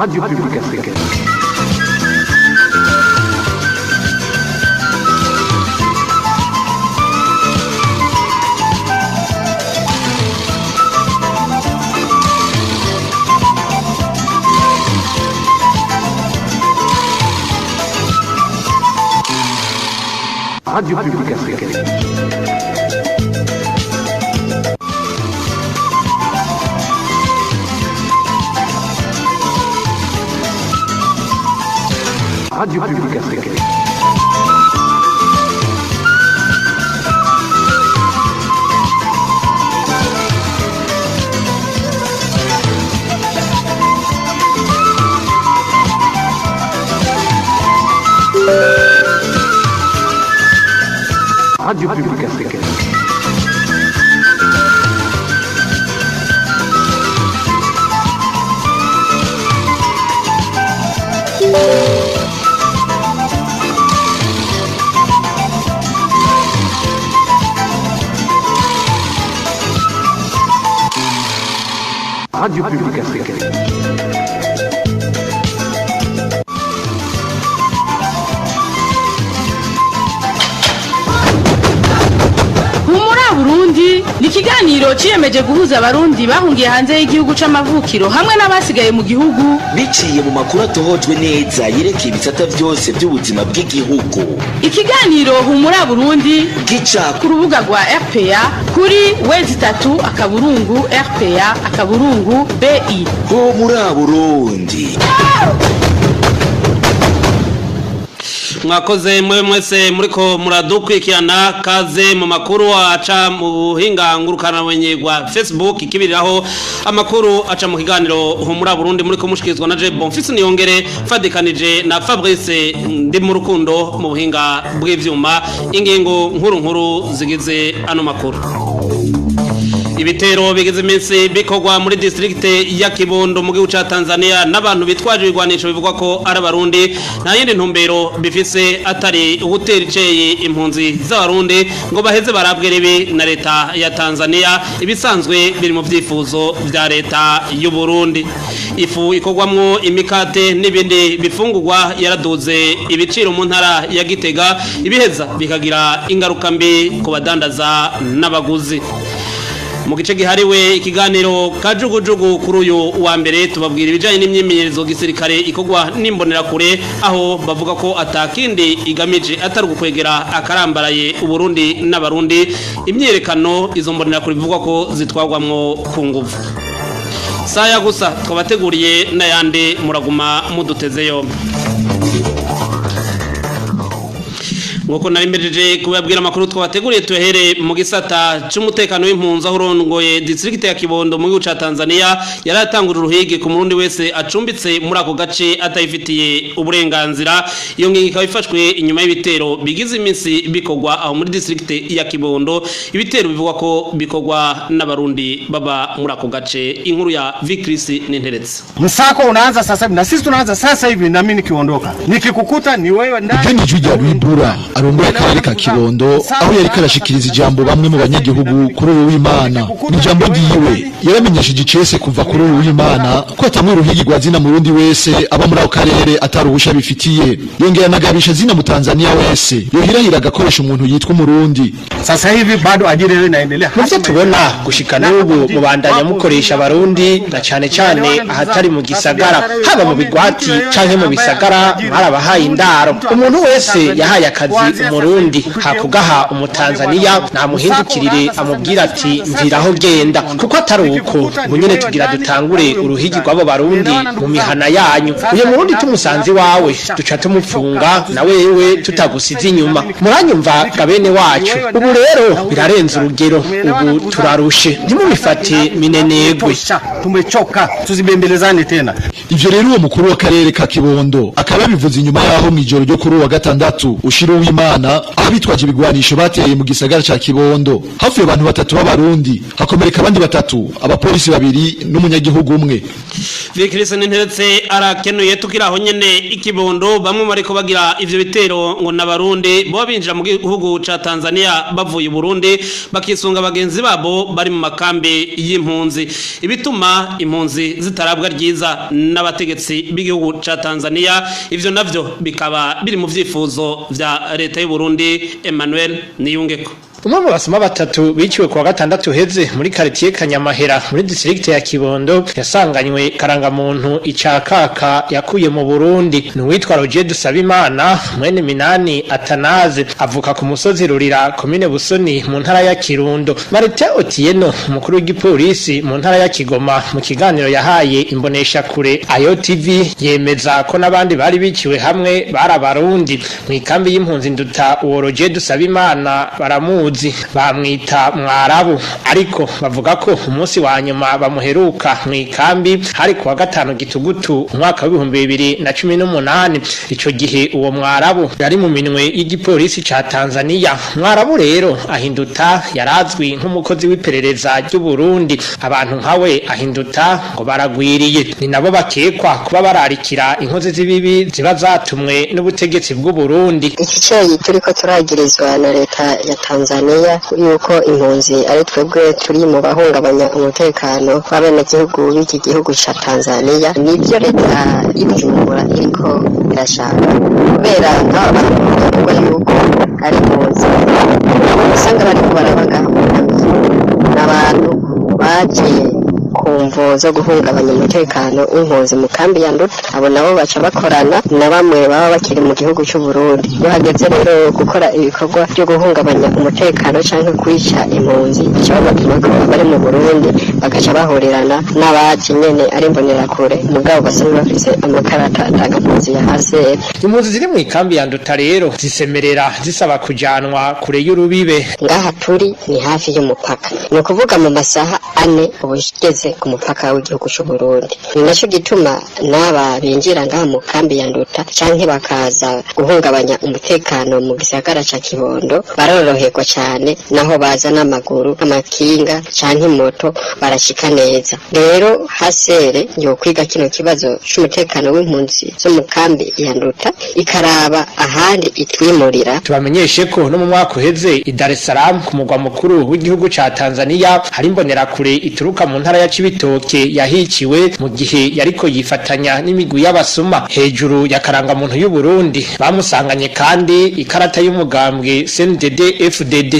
Radio Publique Africaine. Radio Publique Africaine. Radio Publique Africaine. Radio Publique Africaine. Radio Publique Africaine. Humura Burundi ni ikiganiro ciyemeje guhuza abarundi bahungiye hanze y'igihugu c'amavukiro hamwe n'abasigaye mu gihugu Biciye mu makuru atohojwe neza yerekeye ibisata byose by'ubuzima bw'igihugu. Ikiganiro Humura Burundi gica ku rubuga rwa RPA kuri w3.rpa.bi. Ho muri Burundi. Mwakoze mwe mwese muriko muradukurikirana. Kaze mu makuru aca mu buhinga ngurukanabumenyi bwa Facebook, ikibiriraho amakuru aca mu kiganiro Humura Burundi, muriko mushikirizwa na Je Bonfils Niyongere, fadikanije na Fabrice Ndi mu rukundo mu buhinga bw'ivyuma. Ingingo nkuru nkuru zigize ano makuru: ibitero bigize iminsi bikorwa muri district ya Kibondo mu gihugu ca Tanzania n'abantu bitwaje ibigwanisho bivugwa ko ari abarundi, nta yindi ntumbero bifise atari ugutera iceye impunzi z'abarundi ngo baheze barabwe ribi na leta ya Tanzania, ibisanzwe biri mu vyifuzo vya leta y'u Burundi. Ifu ikorwamwo imikate n'ibindi bifungurwa yaraduze ibiciro mu ntara ya Gitega, ibiheza bikagira ingaruka mbi ku badandaza n'abaguzi. Mu gice gihariwe ikiganiro Kajugujugu kuri uyu wa mbere, tubabwira ibijyanye n'imyimenyerezo gisirikare ikorwa n'imbonerakure, aho bavuga ko atakindi igamije atari ugukwegera akarambaraye Uburundi n'abarundi. Imyerekano izo mbonerakure bivugwa ko zitwarwamwo ku nguvu. Saya gusa twabateguriye n'ayandi, muraguma muduteze yombi. Nkuko nari mbejeje kubabwira, amakuru twabateguriye tuhere mu gisata c'umutekano w'impunzi, aho urongoye district ya Kibondo mu gihugu ca Tanzania yaratangura uruhigi ku murundi wese acumbitse muri ako gace atayifitiye uburenganzira. Iyo ngingo ikaba ifashwe inyuma y'ibitero bigize iminsi bikorwa aho muri district ya Kibondo, ibitero bivugwa ko bikorwa n'abarundi baba muri ako gace. Inkuru ya Vicris Ninteretse. Msako unaanza sasa hivi na sisi tunaanza sasa hivi, na mimi nikiondoka nikikukuta ni wewe ndani. Iryo ni ijwi rya Rwibura arongoye akarere ka Kibondo, aho yariko arashikiriza ijambo bamwe mu banyagihugu kuri uyu w'Imana. Mu ijambo ryiwe yaramenyesheje icese kuva kuri uyu w'Imana ko atamwe uruhigi rwa zina murundi wese aba muri ako karere ataruhusha bifitiye. Yongera anagabisha zina mu Tanzania wese yohirahira agakoresha umuntu yitwa umurundi. Sasa hivi bado ajira hiyo inaendelea. Mu byo tubona gushika n'ubu, mubandanya mukoresha abarundi, na cane cane ahatari mu gisagara, haba mu bigwati canke mu bisagara mwarabahaye indaro. Umuntu wese yahaye akazi umurundi hakugaha umutanzaniya, namuhindukirire amubwira ati: "Mviraho, genda", kuko atari uko ubu nyene tugira dutangure uruhigi rw'abo barundi mu mihana yanyu. Uyu murundi tumusanze iwawe duca tumupfunga na wewe tutagusize inyuma. Muranyumva ga bene wacu? Ubu rero birarenze urugero, ubu turarushe, ntimubifate minenegwe. Tumechoka, tuzibembelezane tena. Ivyo rero uwo mukuru w'akarere ka Kibondo akaba yabivuze inyuma yaho mw'ijoro ryo kuri uwa gatandatu ushira uw'Imana, aho bitwaje ibigwanisho bateye mu gisagara ca Kibondo, hafi abantu batatu b'abarundi, hakomereka abandi batatu, abapolisi babiri n'umunyagihugu umwe. Vikirisi Ninteretse arakenuye. Tukiri aho nyene ikibondo, bamwe bariko bagira ivyo bitero ngo n'abarundi bo binjira mu gihugu ca Tanzania bavuye i Burundi, bakisunga bagenzi babo bari mu makambi y'impunzi, ibituma impunzi zitarabwa ryiza n'abategetsi b'igihugu ca Tanzania. Ivyo navyo bikaba biri mu vyifuzo vya leta y'u Burundi. Emmanuel Niyungeko. Umwe mu basoma batatu biciwe kuwa gatandatu heze muri quartier Kanyamahera muri district ya Kibondo yasanganywe karangamuntu icakaka yakuye mu Burundi. Ni uwitwa Roger Dusabimana, mwene Minani Atanaze, avuka ku musozi Rurira, komine Busoni, mu ntara ya Kirundo. Martin Otieno, umukuru w'igipolisi mu ntara ya Kigoma, mu kiganiro yahaye imbonesha kure Ayo TV, yemeza ko n'abandi bari biciwe hamwe bari abarundi. Mu ikambi y'impunzi Nduta, uwo Roger Dusabimana baramuzi, bamwita Mwarabu, ariko bavuga ko umunsi wa nyuma bamuheruka mu ikambi hari kuwa gatanu gitugutu umwaka w'2018. Ico gihe uwo Mwarabu yari mu minwe y'igipolisi ca Tanzania. Mwarabu rero ahinduta yarazwi nk'umukozi w'iperereza ry'u Burundi. Abantu nkawe ahinduta ngo baragwiriye, ni nabo bakekwa kuba bararikira inkozi z'ibibi ziba zatumwe n'ubutegetsi bw'u Burundi. Iki ceyi turiko turagirizwa na leta ya Tanzania yuko impunzi ari twebwe turi mu bahungabanya umutekano w'abenegihugu b'iki gihugu ca Tanzania, nibyo leta y'Ibujumbura iriko irashaka, kubera nk'aba bantu bavugwa yuko ari impunzi usanga bariko baraba ngaha mu nkambi n'abantu baje ku mvo zo guhungabanya umutekano w'impunzi mu kambi ya Nduta. Abo nabo baca bakorana na bamwe baba bakiri mu gihugu cy'u Burundi. Iyo hageze rero gukora ibikorwa byo guhungabanya umutekano canke kwica impunzi, baca babatuma ko bari mu Burundi, bagaca bahurirana n'abaje nyene ari imbonerakure, mugabo basanzwe bafise amakarata ndangampunzi ya HCR. Impunzi ziri mu ikambi ya Nduta rero zisemerera zisaba kujanwa kure y'urubibe. Ngaha turi ni hafi y'umupaka, ni ukuvuga mu masaha 4 uba ugeze ku mupaka w'igihugu cy'u Burundi. Ni naco gituma n'aba binjira ngaha mu kambi ya Nduta canke bakaza guhungabanya umutekano mu gisagara ca Kibondo baroroherwa cane, naho baza n'amaguru, amakinga canke moto barashika neza. Rero hasere yo kwiga kino kibazo c'umutekano w'impunzi zo mu kambi ya Nduta, ikaraba ahandi itwimurira. Tubamenyeshe ko no mu mwaka uheze i Dar es Salaam, ku mugwa mukuru w'igihugu ca Tanzania, hari imbonerakure ituruka mu ntara ya Cibitoke yahiciwe mu gihe yariko yifatanya n'imigwi y'abasuma. Hejuru ya karangamuntu y'u Burundi bamusanganye kandi ikarata y'umugambwe CNDD FDD.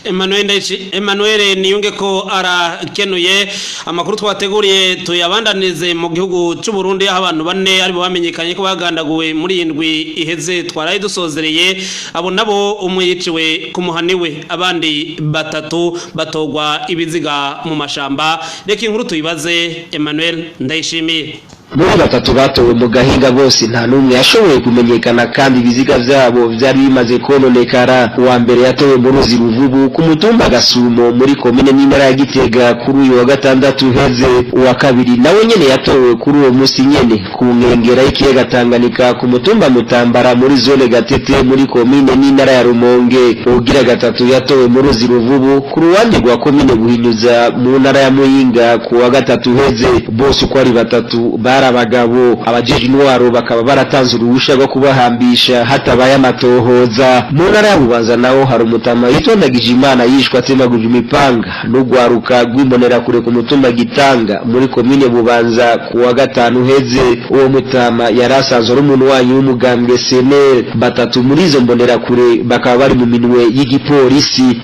Emmanuel Ndayishi, Emmanuel Niyunge ko arakenuye. Amakuru twateguriye tuyabandanize mu gihugu cy'u Burundi, aho abantu bane aribo bamenyekanye ko bagandaguwe muri iyi ndwi iheze twaraye dusozereye. Abo nabo, umwe yiciwe ku muhaniwe, abandi batatu batogwa ibiziga mu mashamba. Reka inkuru tuyibaze Emmanuel Ndayishimiye. Muri batatu batowe mu gahinga, bose nta n'umwe yashoboye kumenyekana, kandi ibiziga vyabo vyari bimaze kononekara. Uwa mbere yatowe mu ruzi Ruvubu ku mutumba Gasumo muri komine n'intara ya Gitega kuri uyu wa gatandatu uheze. Uwa kabiri nawe nyene yatowe kuri uwo musi nyene ku nkengera y'ikiyaga Tanganyika ku mutumba Mutambara muri zone Gatete muri komine n'intara ya Rumonge. Uwugira gatatu yatowe mu ruzi Ruvubu ku ruhande rwa komine Buhinyuza mu ntara ya Muyinga ku wa gatatu uheze. Bose uko ari batatu bari abagabo. Abajeje intwaro bakaba baratanze uruhusha rwo kubahambisha hatabaye amatohoza. Mu ntara ya Bubanza naho hari umutama yitwa Ndagijimana yishwe atemaguje imipanga n'ugwaruka rw'imbonerakure ku mutumba Gitanga muri komine Bubanza ku wa gatanu uheze. Uwo mutama yari asanzwe ari umuntu wanyu w'umugambwe CNL. Batatu muri izo mbonerakure bakaba bari mu minwe y'igipolisi.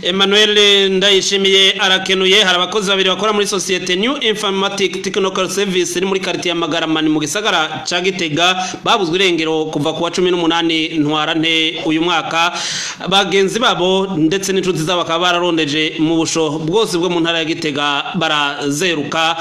Emmanuel Ndayishimiye arakenuye. Hari abakozi babiri bakora muri societe New Informatic Technical Service iri muri quartier ya Magaramani mu gisagara ca Gitega babuzwe irengero kuva kuwa 18 ntwarante uyu mwaka. Bagenzi babo ndetse n'inshuti zabo bakaba bararondeje mu busho bwose bwo mu ntara ya Gitega barazeruka.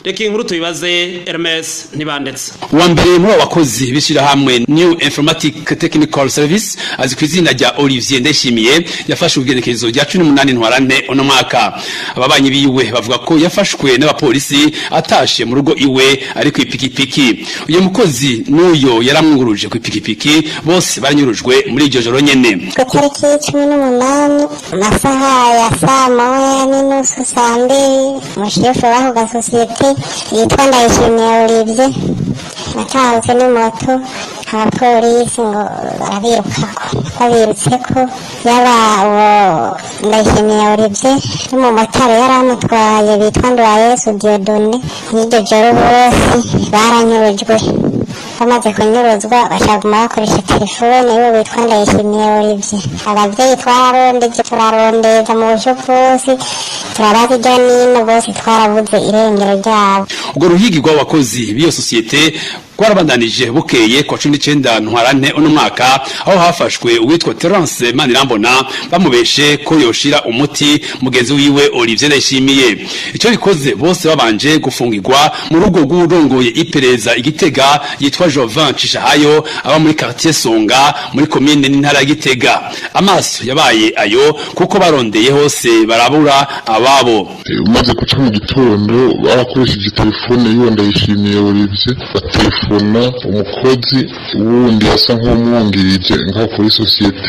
Reka inkuru tuyibaze Hermes Ntibandetse. Uwa mbere muri abo bakozi b'ishyirahamwe New Informatic Technical Service azi ku izina rya Olivier Ndayishimiye. Yafashwe igenekerezo rya 18 ntwarante uno mwaka. Ababanyi biwe bavuga ko yafashwe n'abapolisi atashe mu rugo iwe ari ku ipikipiki. Uyu mukozi n'uyo yaramwunguruje ku ipikipiki, bose baranyurujwe muri iryo joro nyene. Ku itariki 18, amasaha ya saa 1:30, 2:00, umushefu w'ako gasosiyete Yitwa Ndayishimiye Olivier, atahutse n'imoto, abapolisi ngo barabirukako. Babirutseko, yaba uwo Ndayishimiye Olivier n'umumotari yari amutwaye bitwa Nduwayesu Dieudonné, n'iryo joro bose baranyurujwe. Bamaze kunyuruzwa, bashaguma bakoresha telefone y'uwo witwa Ndayishimiye Olivier. Abavyeyi twararondeje, turarondeza mu buryo bwose, turabaza irya nino, bose twarabuze irengero ryabo. Ubwo ruhigi rw'abakozi b'iyo sosiyete rwarabandanije bukeye kwa 19 Ntwarante uno mwaka, aho hafashwe uwitwa Terence Manirambona, bamubeshe ko yoshira umuti mugenzi wiwe Olivier Ndayishimiye. Icyo bikoze, bose babanje gufungirwa mu rugo rw'urongoye iperereza Igitega yitwa Jovan Cishahayo, aba muri quartier Songa muri commune n'intara ya Gitega. Amaso yabaye ayo kuko barondeye hose barabura ababo. Umaze guca mu gitondo, barakoresheje telefone y'uwo Ndayishimiye Olivier, batelefona umukozi wundi asa nk'umwungirije ngaho kuri sosiyete,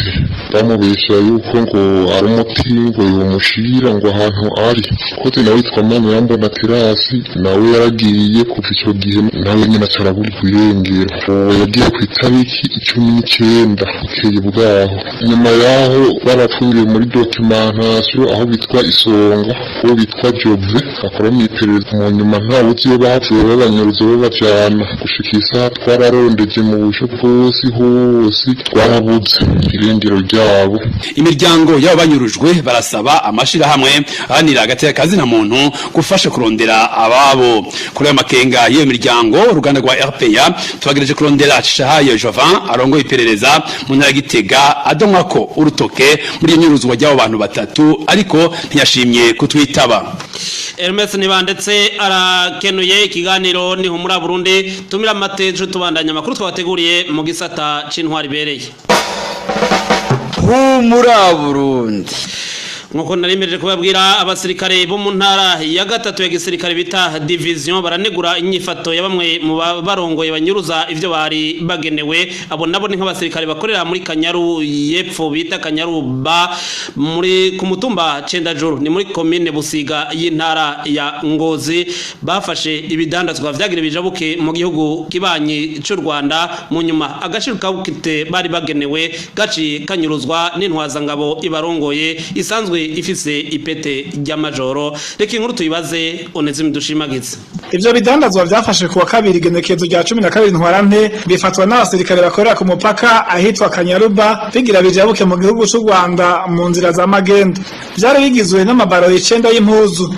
bamubesha yuko ngo ari umuti ngo yomushira ngo ahantu ari. Umukozi nawe yitwa Manirambona Terasi, nawe yaragiye. Kuva icyo gihe nawe nyine aca araburwa irengero. Uwo yagiye ku itariki 19. Bukeye bwaho, nyuma yaho, barapfungiwe muri documentation aho bitwa Isonga, uwo bitwa Jove akora mu iperereza. Mu nyuma ntawe uzi iyo bavuye babanyuruza babajana. Gushika isaha twararondeje mu buryo bwose, hose twarabuze irengero ryabo. Imiryango y'abo banyurujwe barasaba amashirahamwe ahanira hagati y'akazi na muntu gufasha kurondera ababo. Kuri ayo makenga y'iyo miryango, uruganda rwa RPA tubagerageje kurondera Cishahayo Jovan arongoye iperereza mu ntara ya Gitega, adomwa ko urutoke muri iyo nyuruzwa ry'abo bantu batatu, ariko ntiyashimye kutwitaba. Hermes Nibandetse arakenuye. Ikiganiro ni Humura Burundi. Tumira amatejo, tubandanya amakuru twabateguriye mu gisata c'intwari ibereye. Humura Burundi. Nkuko narimeje kubabwira, abasirikare bo mu ntara ya gatatu ya gisirikare bita division baranegura inyifato ya bamwe mu barongoye banyuruza ivyo bari bagenewe. Abo nabo ni nk'abasirikare bakorera muri Kanyaru yepfo bita Kanyaru ba muri ku mutumba Cendajuru, ni muri commune Busiga y'intara ya Ngozi. Bafashe ibidandazwa vyagira bijabuke mu gihugu kibanyi c'u Rwanda, mu nyuma agashiro kabukite bari bagenewe gaciye kanyuruzwa n'intwazangabo ibarongoye isanzwe ifise ipete ry'amajoro. Reka inkuru tuyibaze Onezime Dushimagize. Ivyo bidandazwa vyafashwe kuwa kabiri, igenekerezo rya 12 Ntwarante, bifatwa n'abasirikare bakorera ku mupaka ahitwa Kanyaruba, bigira bijabuke mu gihugu c'u Rwanda mu nzira za magendo. Vyari bigizwe n'amabaro 9 y'impuzu.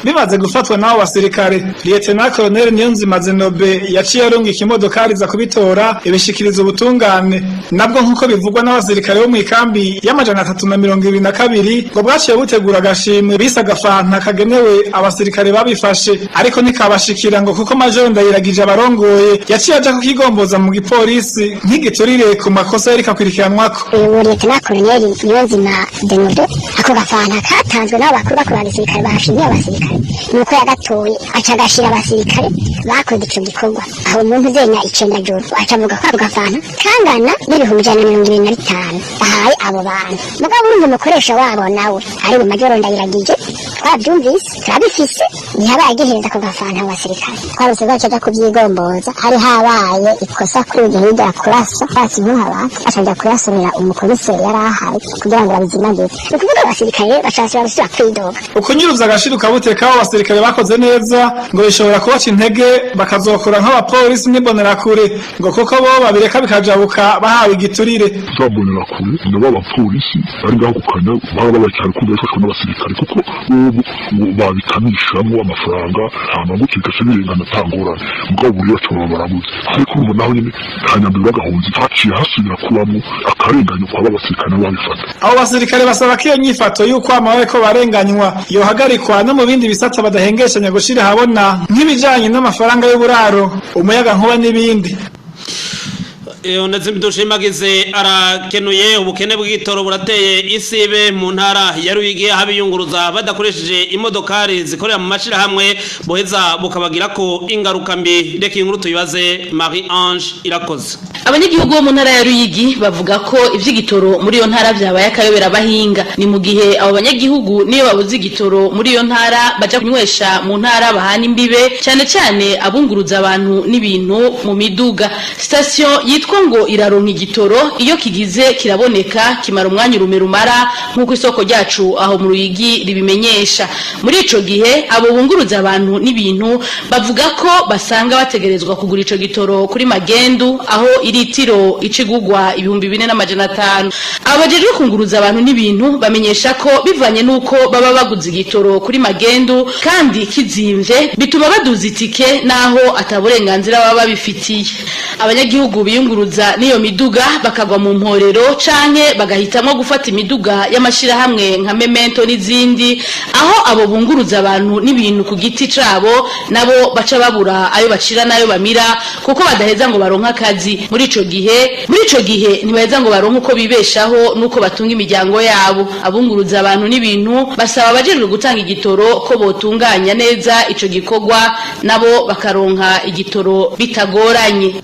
Bimaze gufatwa n'abo basirikare, Lieutenant Colonel Niyonzima Zenobe yaciye arungika imodokari za kubitora, ibishikiriza ubutungane. Nabwo, nk'uko bivugwa n'abasirikare bo mu ikambi ya 322, ngo bwaciye butegura agashimwe bise agafanta kagenewe abasirikare babifashe, ariko ntikabashikira ngo kuko Major Ndayiragije abarongoye yaciye aja kukigomboza mu gipolisi nk'igiturire ku makosa yariko akurikiranwako. Uyu Lieutenant Colonel Niyonzima Zenobe, ako gafanta katanzwe n'abo bakuru bakuru ba gisirikare bashimiye abasirikare, nuko yagatoye aca agashira abasirikare bakoze ico gikorwa aho umuntu uzenya icendajuru. Aca avuga ko ako gafanta kangana n'125,000 ahaye abo bantu. Mugabo urumva umukoresha wabo nawe ari mu Majoro Ndayiragije, twabyumvise, turabifise, ntiyabaye agihereza ako gafanta abo basirikare. Twarose bwacu aja kuvyigomboza, hari habaye ikosa kuri iryo hirya kurasa basi ntuhabaka, aca kuyasomera umukomiseri yari ahari kugira ngo babizimagize. Ni ukuvuga abasirikare bashasira gusubira kwidoga. Ukunyuruza agashira ukabute k'abo basirikare bakoze neza ngo bishobora kubaca intege, bakazokora nk'abapolisi n'imbonerakure, ngo kuko bo babireka bikajabuka bahawe igiturire. Za mbonerakure nabo abapolisi bari ngaho ku Kanyaru barababaye cyane kumva bafashwe n'abasirikare, kuko ubu babikanishamo amafaranga, hama gutyo bigaca birengana ata ngorane. Mugabo ubu rero baca barabuze, ariko urumva naho nyene nta nyambere bagahunze, haciye hasubira kubamwo akarenganyo kwa b'abasirikare nabo babifata. Abo basirikare basaba ko iyo nyifato y'uko kwama bariko barenganywa yohagarikwa, no mu bindi bisata badahengeshanya gushira ahabona, nk'ibijanye n'amafaranga y'uburaro, umuyaga nkuba n'ibindi. Ndetse dushimagize arakenuye. Ubukene bw'igitoro burateye isibe mu ntara ya Ruyigi, aho abiyunguruza badakoresheje imodokari zikorera mu mashirahamwe boheza bukabagira ko ingaruka mbi. Reka iyi nkuru tuyibaze Marie Ange Irakoze. Abanyagihugu bo mu ntara ya Ruyigi bavuga ko ivy'igitoro muri iyo ntara vyabaye akayobera bahinga. Ni mu gihe abo banyagihugu niyo babuze igitoro muri iyo ntara baja kunywesha mu ntara bahana imbibe, cyane cyane abunguruza abantu n'ibintu mu miduga. Station yitwa ngo iraronka igitoro, iyo kigize kiraboneka kimara umwanya urume rumara, nk'uko isoko ryacu aho mu Ruyigi ribimenyesha. Muri ico gihe abo bunguruza abantu n'ibintu bavuga ko basanga bategerezwa kugura ico gitoro kuri magendu, aho iritiro icigugwa 4500. Abajejwe kunguruza abantu n'ibintu bamenyesha ko bivanye n'uko baba baguze igitoro kuri magendu kandi kizimvye, bituma baduza itike naho ataburenganzira baba babifitiye. Abanyagihugu biyunguruza n'iyo miduga bakagwa mu mporero canke bagahitamwo gufata imiduga y'amashirahamwe nka Memento n'izindi, aho abo bunguruza abantu n'ibintu ku giti cabo nabo baca babura ayo bacira n'ayo bamira, kuko badaheza ngo baronke akazi muri ico gihe ntibaheza ngo baronke uko bibeshaho n'uko batunga imiryango yabo. Abunguruza abantu n'ibintu basaba abajejwe gutanga igitoro ko botunganya neza ico gikorwa, nabo bakaronka igitoro bitagoranye.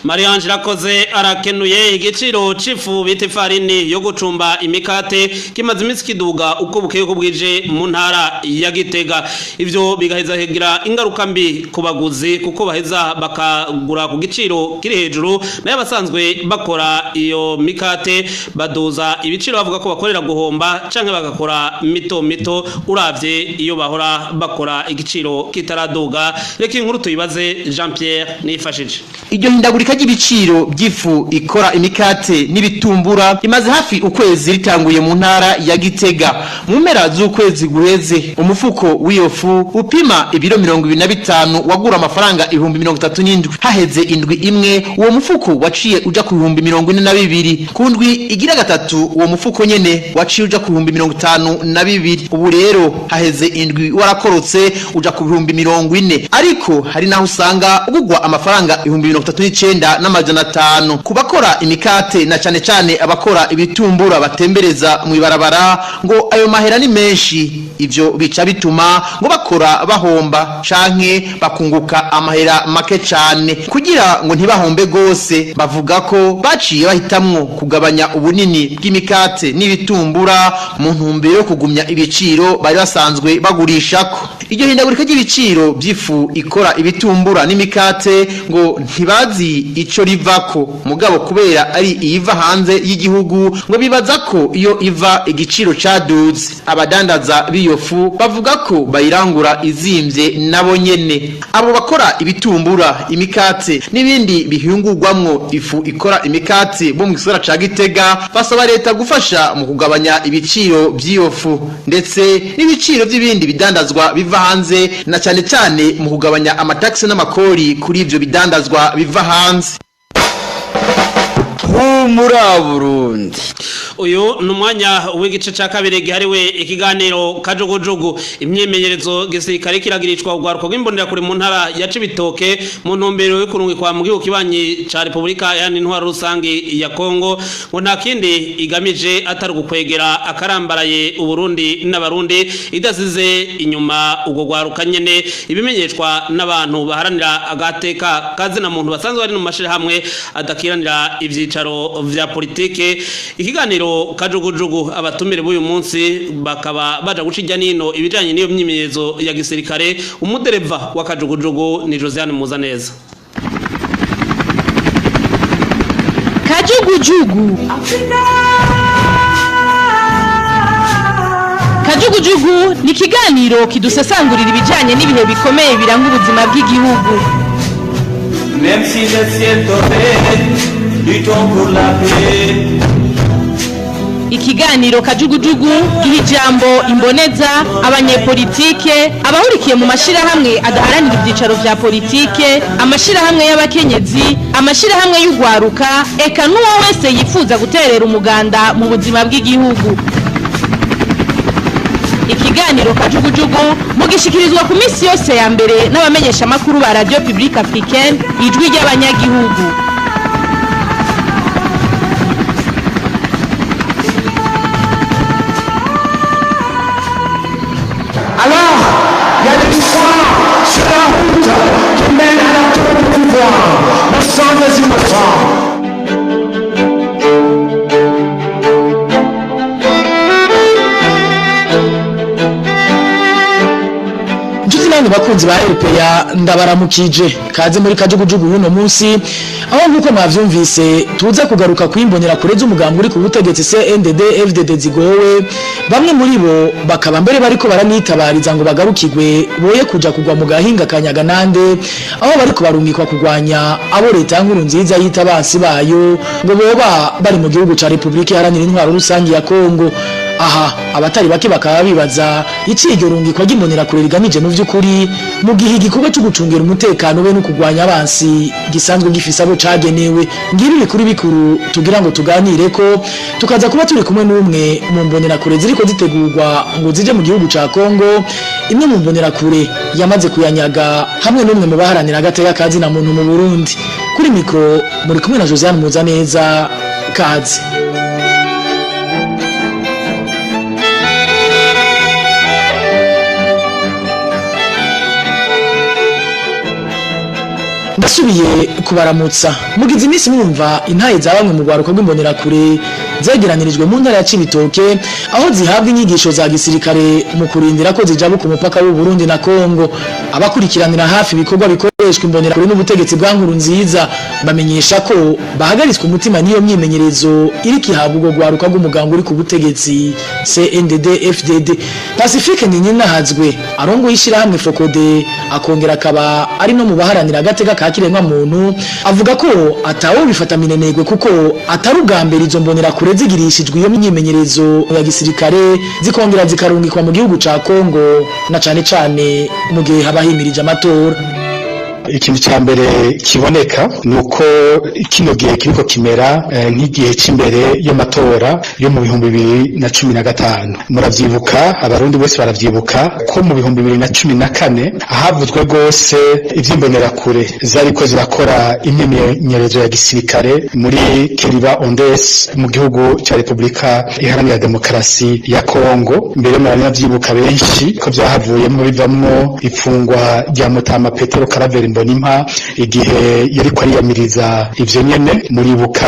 Marie Ange Irakoze arakenuye. Igiciro c'ifu bita ifarini yo gucumba imikate kimaze iminsi kiduga uko bukeye uko bwije mu ntara ya Gitega. Ivyo bigaheza kugira ingaruka mbi ku baguzi, kuko baheza bakagura ku giciro kiri hejuru, nayo abasanzwe bakora iyo mikate baduza ibiciro bavuga ko bakorera guhomba canke bagakora mito mito uravye iyo bahora bakora igiciro kitaraduga. Reka inkuru tuyibaze Jean Pierre Nifashije. Iryo hindagurika ry'ibiciro by'ifu ikora imikate n'ibitumbura imaze hafi ukwezi ritanguye mu ntara ya Gitega. Mu mpera z'ukwezi guheze, umufuko w'iyo fu upima ibiro 25 wagura amafaranga 37,000. Haheze indwi imwe, uwo mufuko waciye uja ku 42,000. Ku ndwi igira gatatu, uwo mufuko nyene waciye uja ku 52,000. Ubu rero haheze indwi warakorotse uja ku 40,000, ariko hari naho usanga ugugwa amafaranga 39,500. Ku bakora imikate na cane cane abakora ibitumbura batembereza mu ibarabara, ngo ayo mahera ni menshi. Ivyo bica bituma ngo bakora bahomba canke bakunguka amahera make cane. Kugira ngo ntibahombe gose, bavuga ko baciye bahitamwo kugabanya ubunini bw'imikate n'ibitumbura mu ntumbero yo kugumya ibiciro bari basanzwe bagurishako. Iryo hindagurika ry'ibiciro by'ifu ikora ibitumbura n'imikate ngo ntibazi ico rivako, mugabo kubera ari iyiva hanze y'igihugu, ngo bibaza ko iyo iva igiciro caduze. Abadandaza b'iyo fu bavuga ko bayirangura izimvye nabo nyene. Abo bakora ibitumbura, imikate n'ibindi bihingurwamwo ifu ikora imikate bo mu gisagara ca Gitega basaba leta gufasha mu kugabanya ibiciro by'iyo fu ndetse n'ibiciro by'ibindi bidandazwa biva hanze, na cyane cyane mu kugabanya amataxi n'amakori kuri ivyo bidandazwa biva hanze. Humura Burundi! Uyu ni umwanya w'igice cya kabiri gihariwe ikiganiro Kajugujugu. Imyimenyerezo gisirikare kiragirishwa urwaruko rw'imbonerakure mu ntara ya Cibitoke mu ntumbero yo kurungikwa mu gihugu kibanyi ca Repubulika Iharanira Intwaro Rusangi ya Kongo, ngo nta kindi igamije atari ugukwegera akarambaraye Uburundi n'Abarundi idasize inyuma ubwo rwaruka nyene. Ibimenyeshwa n'abantu baharanira agateka kazina muntu basanzwe bari mu mashirahamwe adakiranira ivyicaro vya politike. Ikiganiro Kajugujugu, abatumire b'uyu munsi bakaba baja guca irya nino ibijanye n'iyo myimenyerezo ya gisirikare. Umudereva wa Kajugujugu ni Josiane Muzaneza. Kajugujugu, Kajugujugu ni ikiganiro kidusesangurira ibijanye n'ibihe bikomeye biranga ubuzima bw'igihugu. Même si le ciel tombait, luttons pour la paix. Ikiganiro Kajugujugu giha ijambo imboneza, abanyepolitike, abahurikiye mu mashirahamwe adaharanira ibyicaro vya politike, amashirahamwe y'abakenyezi, amashirahamwe y'ugwaruka, eka n'uwo wese yifuza guterera umuganda mu buzima bw'igihugu. Ikiganiro Kajugujugu mugishikirizwa ku minsi yose ya mbere n'abamenyeshamakuru ba Radio Publique Africaine, Ijwi ry'Abanyagihugu. Alors, il y a du sang sur la route qui mène à la tour du pouvoir, le sang des innocents. Njuti namwe bakunzi ba RPA, ndabaramukije. Kaze muri kajugujugu y'uno munsi, aho nkuko mwavyumvise tuza kugaruka kwimbonera kure z'umugambi uri ku butegetsi CNDD FDD zigowe. Bamwe muri bo bakaba mbere bariko baranitabariza ngo bagarukigwe, boye kuja kugwa mu gahinga kanyaganande, aho bariko barungikwa kugwanya abo leta nkuru nziza yita abansi bayo, ngo boba bari mu gihugu ca Republika Iharanira Intwaro Rusangi ya Kongo. Aha abatari bake bakaba bibaza ici iryo rungikwa ry'imbonera kure rigamije mu vy'ukuri, mu gihe igikorwa cyo gucungera umutekano be no kugwanya abansi gisanzwe gifise abo cagenewe. Ngibi bikuru bikuru tugira ngo tuganire ko, tukaza kuba turi kumwe n'umwe mu mbonera kure ziriko zitegurwa ngo zije mu gihugu ca Kongo, imwe mu mbonera kure yamaze kuyanyaga, hamwe n'umwe mu baharanira agateka kazi na muntu mu Burundi. Kuri mikro muri kumwe na Josiane Muzaneza. Kazi. Ndasubiye kubaramutsa. Mugize iminsi mwumva intaye za bamwe mu rwaruka rw'imbonerakure zegeranirijwe mu ntara ya Cibitoke, aho zihabwa inyigisho za gisirikare mu kurindira ko zijabuka umupaka w'u Burundi na Kongo. Abakurikiranira hafi ibikorwa bikoreshwa imbonerakure n'ubutegetsi bwa nkuru nziza bamenyesha ko bahagaritswe umutima n'iyo myimenyerezo iriko ihabwa urwo rwaruka rw'umuganga uri ku butegetsi CNDD FDD. Pacifique Nininahazwe, arongoye ishirahamwe Fokode, akongera akaba ari no mu baharanira agateka ka kiremwa muntu, avuga ko atawo bifata minenegwe, kuko atari ubwa mbere izo mbonera kure zigirishijwe iyo myimenyerezo ya gisirikare, zikongera zikarungikwa mu gihugu ca Kongo, na cane cane mu gihe haba himirije amatora. Ikintu cya mbere kiboneka ni uko kino gihe kiriko kimera nk'igihe cy'imbere y'amatora yo mu 2015. Muravyibuka, abarundi bose baravyibuka ko mu 2014 ahavuzwe rwose ivy'imbonerakure zariko zirakora imyimenyerezo ya gisirikare muri Kiriba Ondes mu gihugu cya Republika Iharanira Demokarasi ya Kongo. Mbere muranavyibuka benshi ko vyahavuyemo bivamwo ifungwa rya Mutama Petero Karaveri Mbonimpa igihe yariko ariyamiriza ivyo nyene. Muribuka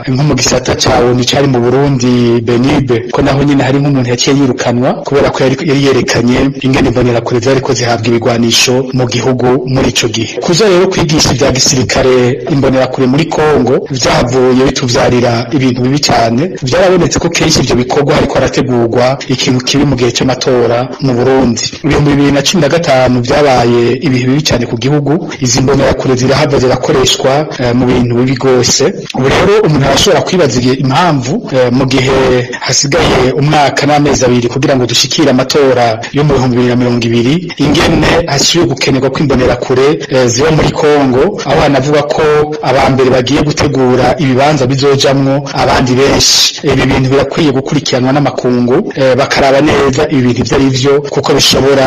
nko mu gisata cawo ni cari mu Burundi Benibe, ko naho nyene hari nk'umuntu yaciye yirukanwa kubera ko yari yerekanye ingene imbonerakure zariko zihabwa ibigwanisho mu gihugu muri ico gihe. Kuza rero kwigisha ivya gisirikare imbonerakure muri Kongo vyahavuye bituvyarira ibintu bibi cane. Vyarabonetse ko kenshi ivyo bikorwa hariko harategurwa ikintu kibi mu gihe c'amatora mu Burundi. 2015 vyabaye ibihe bibi cane ku gihugu. Izi mbonerakure zirahava zirakoreshwa mu bintu bibi gose. Ubu rero umuntu arashobora kwibaza impamvu mu gihe hasigaye umwaka n'amezi abiri kugira ngo dushikire amatora yo mu 2020, ingene hasubiye gukenerwa ko imbonerakure ziba muri Kongo, aho hanavuga ko abambere bagiye gutegura ibibanza bizojamwo abandi benshi. Ibi bintu birakwiye gukurikiranwa n'amakungu, bakaraba neza ibi bintu ivyo ari vyo, kuko bishobora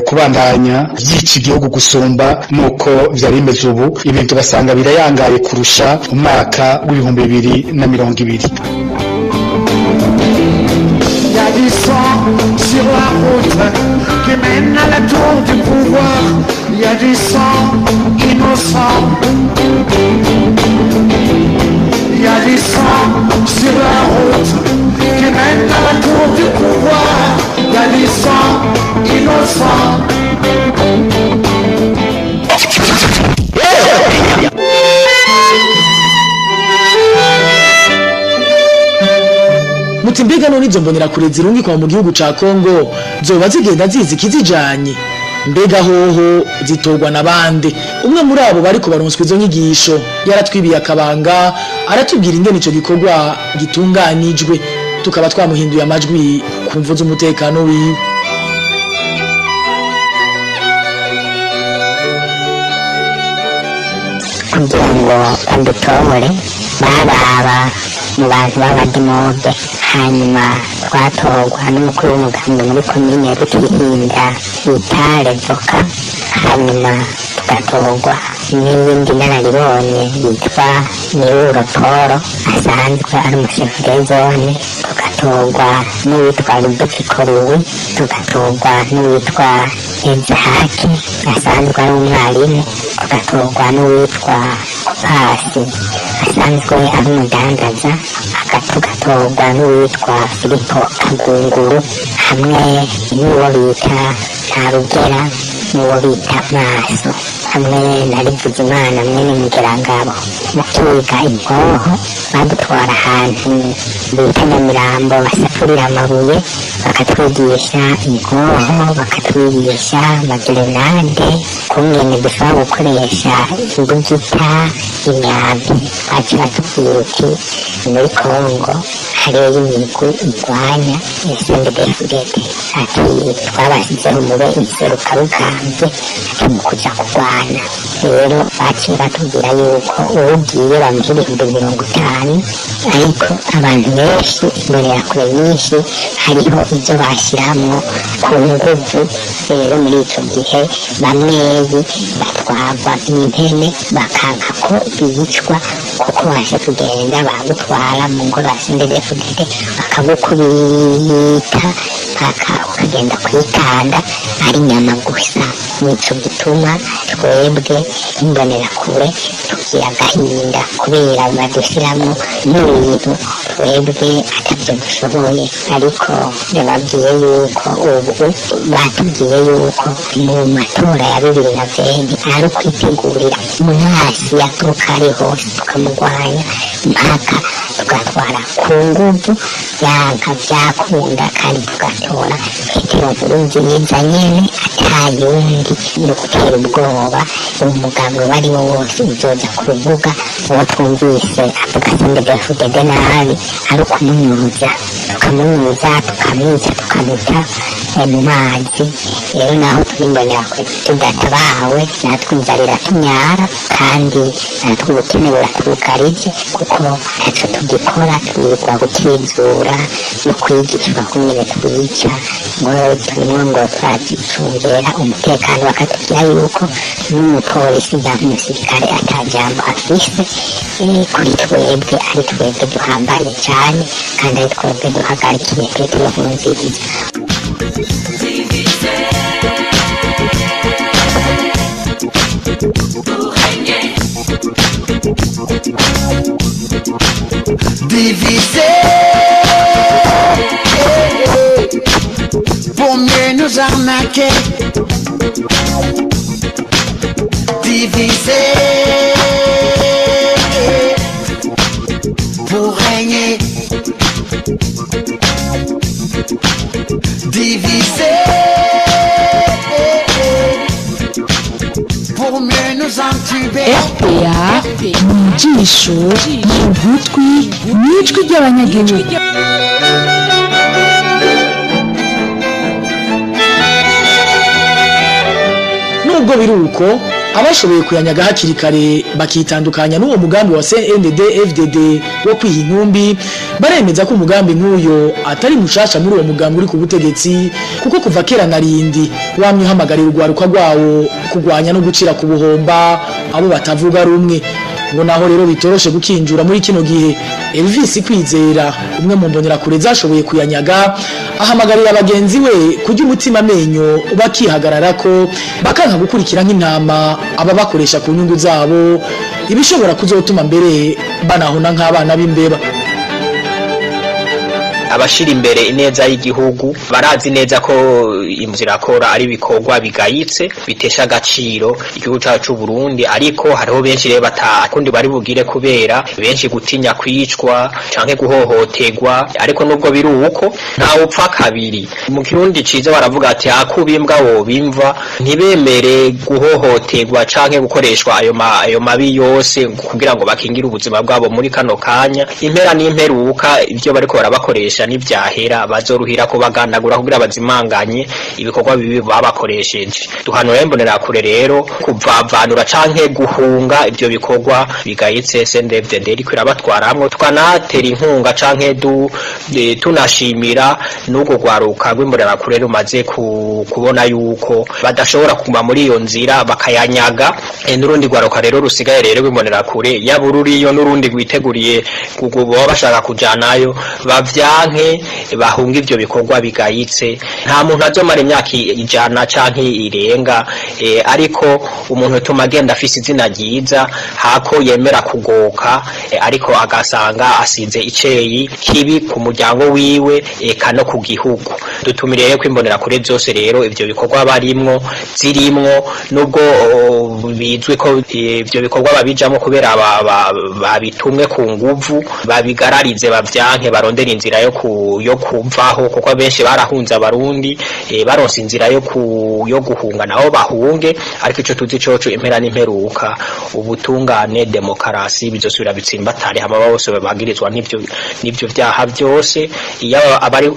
kubandanya vyica igihugu gusumba nuko vyari bimeze ubu. Ibintu basanga birayangaye kurusha umwaka w'2020. Il y a du sang sur la route qui mène à la tour du pouvoir. Il y a du sang innocent. Il y a du sang sur la route qui mène à la tour du pouvoir. Il y a du sang innocent. Muti mbega none izo mbonerakure zirungikwa mu gihugu ca Kongo zoba zigenda zizi ikizijanye? Mbega hoho zitorwa na bande? Umwe muri abo bariko baronswa izo nyigisho yaratwibiye akabanga, aratubwira ingene ico gikorwa gitunganijwe, tukaba twamuhinduye amajwi ku mvo z'umutekano wiwe. Kugira ngo badutore bababa mu bantu b'abadimobe, hanyuma twatorwa n'umukuru w'umugambi muri komine ya Butihinda bita Revoka, hanyuma tugatorwa n'iyindi nararibonye yitwa Nyiruro Paul asanzwe ari umushefu de zone, tugatorwa Tugatorwa n'uwitwa Rudoviko Ruwi, tugatorwa n'uwitwa Ezahaki asanzwe ari umwarimu, tugatorwa n'uwitwa Kopasi asanzwe ari umudandaza, tugatorwa n'uwitwa Filipo Kagunguru hamwe n'uwo bita Ntarugera n'uwo bita Maso hamwe na Rivugimana mwene Mugerangabo. Mu kwiga inkoho badutwara ahantu bita Nyamirambo basaturira amabuye, bakatwigisha inkoho, bakatwigisha amagerenade, kungene dushobora gukoresha imbugita, imyambi. Baca batubwira uti muri Kongo hariyo imigwi irwanya CNDD-FDD, ati twabashyizeho mube inserukarugambye, ati mu kuja kurwana. Rero baciye batubwira yuko uwugiye bamuha 50,000, ariko abantu benshi imbonerakure nyinshi hariho ibyo bashyiramo ku nguvu. Rero muri ico gihe bamweyi batwarwa n'impene, bakanka ko bicwa, kuko waje kugenda bagutwara mu ngoro ya CNDD-FDD bakagukubita paka ukagenda kwitanda ari inyama gusa. Nico gituma twebwe imbonerakure tugira agahinda kubera badushyiramo n'ibintu twebwe atabyo dushoboye. Ariko bababwiye yuko ubu batubwiye yuko mu matora ya 2020 ari ukwitegurira umwasi yaturuka ari hose tukamurwanya mpaka tugatwara ku nguvu, byanka byakunda, kandi tugatora Petero Nkurunziza nyene atayundi. Ni ugutera ubwoba umugabo uwo ari wo wose uzoza ku rubuga, uwo twumvise avuga CNDD-FDD nabi, ari ukumunyuza, tukamunyuza, tukamwica, tukamuta mu mazi. Rero naho turi imbonerakure tudatabawe, natwe inzara iratunyara, kandi natwe ubukene buratwugarije, kuko ntaco tugikora, twirirwa gukizura no kwigishwa kungene twica, ngo turimwo ngo turacungera umutekano, bakatubwira yuko n'umupolisi cyangwa umusirikare ata jambo afise kuri twebwe, ari twebwe duhambaye cane kandi ari twebwe duhagarikiye Petero Nkurunziza. Divisé pour mieux nous arnaquer. Divisé pour régner. Divisé pour mieux nous entuber. RPA mu jisho, mu gutwi, n'ijwi ry'abanyagihugu. Nubwo biri uko, abashoboye kuyanyaga hakiri kare bakitandukanya n'uwo mugambi wa CNDD FDD wo kwiha inkumbi, baremeza ko umugambi nk'uyo atari mushasha muri uwo mugambi uri ku butegetsi, kuko kuva kera na rindi wamye uhamagarira urwaruka rwawo kurwanya no gucira ku buhomba abo batavuga rumwe. Ngo naho rero bitoroshe gukinjura muri kino gihe, Elvis Kwizera, umwe mu mbonerakure zashoboye kuyanyaga, ahamagarira bagenzi we kujya umutima amenyo bakihagarara ko bakanka gukurikira nk'intama aba bakoresha ku nyungu zabo, ibishobora kuzotuma mbere banahona nk'abana b'imbeba. Abashira imbere ineza y'igihugu barazi neza ko inzirakora ari ibikorwa bigayitse bitesha agaciro igihugu cyacu Burundi, ariko hariho benshi rero batakundi bari bugire kubera benshi gutinya kwicwa canke guhohoterwa. Ariko nubwo biri uko nta upfa kabiri. Mu kirundi ciza baravuga ati akubimbwa wobimva, ntibemere guhohoterwa canke gukoreshwa ayo mabi yose kugira ngo bakingire ubuzima bwabo muri kano kanya. Impera n'imperuka ivyo bariko barabakoresha nivyahera bazoruhira ko bagandagura kugira bazimanganye ibikorwa bibi babakoresheje. Duhanura imbonerakure rero kuvavanura canke guhunga ivyo bikorwa bigayitse CNDD-FDD iriko irabatwaramwo, tukanatera inkunga canke tunashimira n'urwo rwaruka rw'imbonerakure rumaze kubona yuko badashobora kuguma muri iyo nzira bakayanyaga. N'urundi rwaruka rero rusigaye rero rw'imbonerakure yaba ururiyo n'urundi rwiteguriye baba bashaka kujanayo bavya Bavyanke, bahunga ivyo bikorwa bigayitse. Nta muntu azomara imyaka 100 canke irenga, ariko umuntu utuma agenda afise izina ryiza hako yemera kugoka, ariko agasanga asize iceyi kibi ku muryango wiwe eka no ku gihugu. Dutumire rero kwimbonera kure zose rero ivyo bikorwa barimwo zirimwo, nubwo bizwi ko ivyo bikorwa babijamwo kubera babitumwe ku nguvu, babigararize, bavyanke, barondera inzira yo kuvaho, kuko benshi barahunze Abarundi, baronse inzira yo guhunga naho bahunge. Ariko ico tuzi coco, impera n'imperuka, ubutungane, demokarasi bizosubira bitsimbatare, hama bose babagirizwa n'ivyo vyaha vyose. Iyo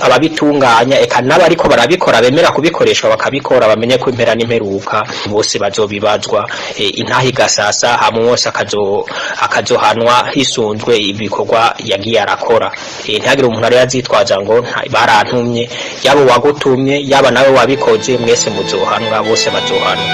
ababitunganya eka n'abariko barabikora bemera kubikoreshwa bakabikora, bamenye ko impera n'imperuka bose bazobibazwa. Intaha igasasa, hamwe wose akazohanwa hisunzwe ibikorwa yagiye arakora. Ntihagire umuntu ari yazitwaza ngo barantumye, yaba uwagutumye yaba nawe wabikoze, mwese muzohanwa, bose bazohanwa.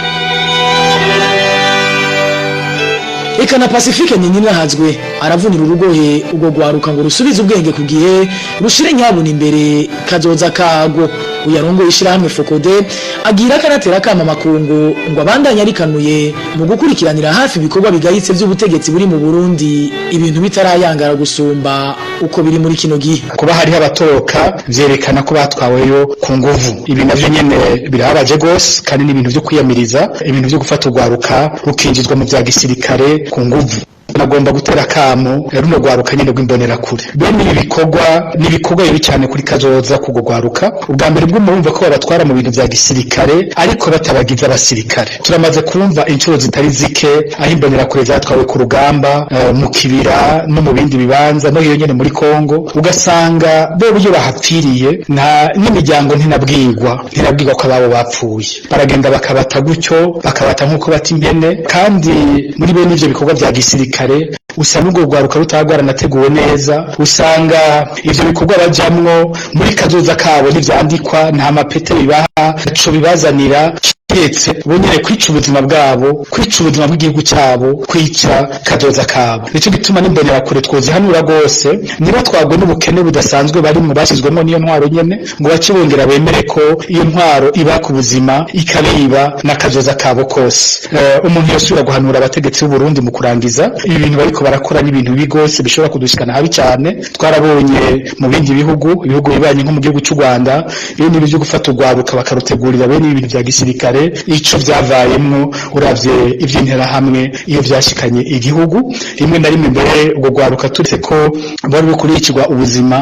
Eka na Pacifique Nininahazwe aravunira urugohe ubwo gwaruka ngo rusubize ubwenge ku gihe, rushire nyabuna imbere kazoza kago. Uyarongo ishirahamwe Fokode agira karatera kama makungu ngo abandanye arikanuye mu gukurikiranira hafi ibikorwa bigayitse by'ubutegetsi buri mu Burundi, ibintu bitarayangara gusumba uko biri muri kino gihe. Kuba hariho abatoroka vyerekana ko batwaweyo ku nguvu, ibi navyo nyene birababaje gose, kandi n'ibintu vyo kwiyamiriza, ibintu vyo gufata urwaruka rukinjizwa mu vya gisirikare ku nguvu. Nagomba gutera kamo runo rwaruka nyene rw'imbonerakure. Bene ibi bikorwa ni ibikorwa bibi cyane kuri kazoza kugwo rwaruka. Ubwa mbere bwo murumva ko babatwara mu bintu vya gisirikare ariko batabagize abasirikare. Turamaze kumva inshuro zitari zike aho imbonerakure zatwawe ku rugamba, mu kibira no mu bindi bibanza no hiyo nyene muri Kongo, ugasanga bo buryo bahapfiriye nta n'imiryango ntinabwirwa ko ababo bapfuye. Baragenda bakabata gutyo, bakabata nkuko bata impene. Kandi muri bene ivyo bikorwa vya gisirikare usanga urwo rwaruka rutagwaranateguwe neza, usanga ivyo bikorwa bajamwo muri kazoza kabo ntivyandikwa, nta mapete bibaha, ntaco bibazanira kiretse bonyene kwica ubuzima bwabo, kwica ubuzima bw'igihugu cyabo, kwica kazoza kabo. Nico gituma n'imbonerakure twozihanura rwose, niba twagwe n'ubukene budasanzwe barimwo bashyizwemo n'iyo ntwaro nyene, ngo bace bongera bemere ko iyo ntwaro iba ku buzima ikabiba n'akazoza kabo kose. Umuntu yosubira guhanura abategetsi b'u Burundi mu kurangiza ibi bintu bariko barakora n'ibintu bibi gose bishobora kudushikana habi cyane. Twarabonye mu bindi bihugu, ibihugu bibanye nko mu gihugu cy'u Rwanda, iyo ni byo gufata urwaruka bakarutegurira bene ibintu vya gisirikare, ico vyavayemwo uravye ivy'interahamwe iyo vyashikanye igihugu. Rimwe na rimwe mbere ubwo rwaruka turetse ko bari bukurikirwa ubuzima,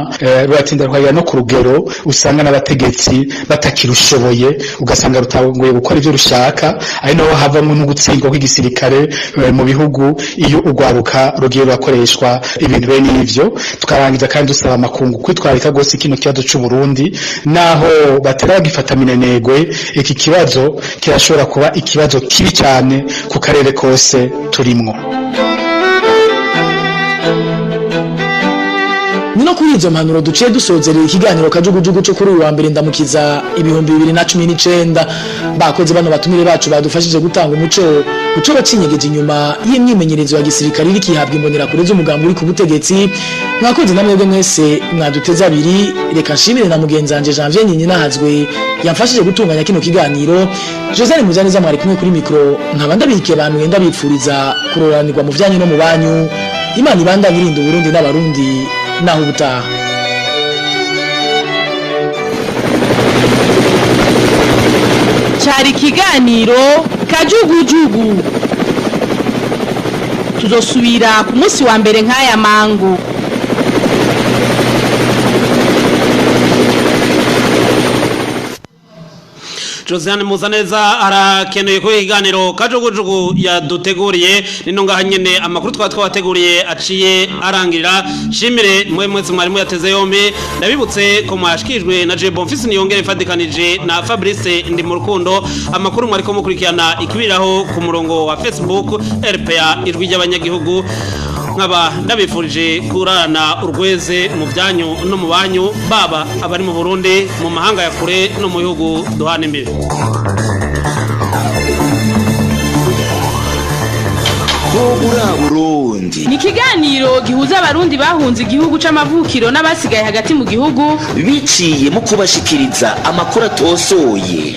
ruratinda rukagera no ku rugero usanga n'abategetsi batakirushoboye, ugasanga rutanguye gukora ivyo rushaka, ari naho havamwo no gutsindwa kw'igisirikare mu bihugu iyo urwaruka rugiye rurakoreshwa ibintu bene ivyo. Tukarangiza kandi dusaba amakungu kwitwararika gose kino kibazo c'u Burundi, naho bataragifata minenegwe, iki kibazo kirashobora kuba ikibazo kibi cyane ku karere kose turimwo. Nino kuri izo mpanuro duciye dusozerera ikiganiro Kajugujugu cyo kuri uyu wa mbere ndamukiza 2019. Bakoze bano batumire bacu badufashije gutanga umuco uco bacinyegeje inyuma y'imyimenyerezo ya gisirikare iri kihabwa imbonerakure z'umugambi uri ku butegetsi. Mwakoze namwebwe mwese mwaduteze abiri. Reka nshimire na mugenzi wanje Janvier Nininahazwe yamfashije gutunganya kino kiganiro. Josane Muzaneza mwari kumwe kuri mikro, nkaba ndabikiye abantu wenda bipfuriza kuroranirwa mu vyanyu no mu banyu. Imana ibandanye irinda Burundi n'Abarundi. Naho ubutaha. Cari ikiganiro Kajugujugu. Tuzosubira ku munsi wa mbere nk'aya mango. Josiane Muzaneza arakeneye ko ikiganiro Kajugujugu yaduteguriye. Nino ngaha nyene amakuru twabateguriye aciye arangirira. Shimire mwe mwese mwari muyateze yombi. Ndabibutse ko mwashikijwe na Jebon Bonfils Niyongere ifadikanije na Fabrice Ndi mu rukundo. Amakuru mwariko mukurikirana ikibiraho ku murongo wa Facebook RPA ijwi ry'abanyagihugu. Nkaba ndabifurije kurarana urweze mu byanyu no mu banyu, baba abari mu Burundi, mu mahanga ya kure no mu bihugu duhana imbibe. Ho Burundi. Ni ikiganiro gihuza Abarundi bahunze igihugu c'amavukiro n'abasigaye hagati mu gihugu, biciye mu kubashikiriza amakuru atosoye.